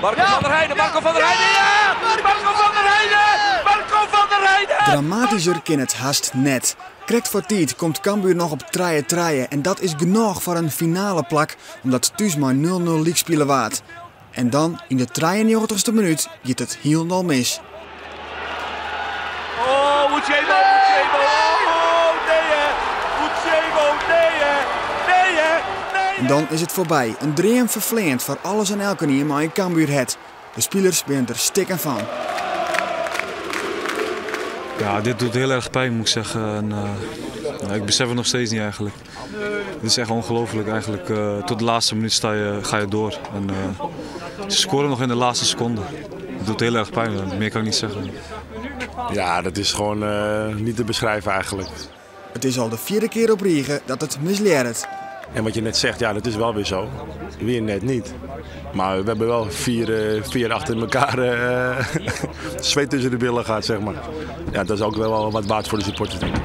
Marco van der Heijden, Marco van der Heijden, ja! Marco van der Heijden! Marco van der Heijden! Dramatysker kin it hast net. Krekt foar tiid komt Cambuur noch op 3-3 en dat is genôch foar in finaleplak, omdat thús mei 0-0 lyk spile waard. En dan yn de 93ste minút giet it hielendal mis. Oh, Uchebo, Uchebo, oh, nee hè! Uchebo, nee hè! Nee hè! Nee En dan is it foarby. In dream ferfleand foar alles en elkenien mei in Cambuurhert. De spilers binne der stikken fan. Ja, dit doet heel erg pijn, moet ik zeggen. En, nou, ik besef het nog steeds niet eigenlijk. Het is echt ongelooflijk eigenlijk. Tot de laatste minuut ga je door. En ze scoren nog in de laatste seconde. Het doet heel erg pijn, meer kan ik niet zeggen. Ja, dat is gewoon niet te beschrijven eigenlijk. Het is al de vierde keer op rige dat it mislearret. En wat je net zegt, ja, dat is wel weer zo. Weer net niet. Maar we hebben wel vier achter elkaar zweet tussen de billen gehad. Ja, dat is ook wel wat waard voor de supporters, denk ik.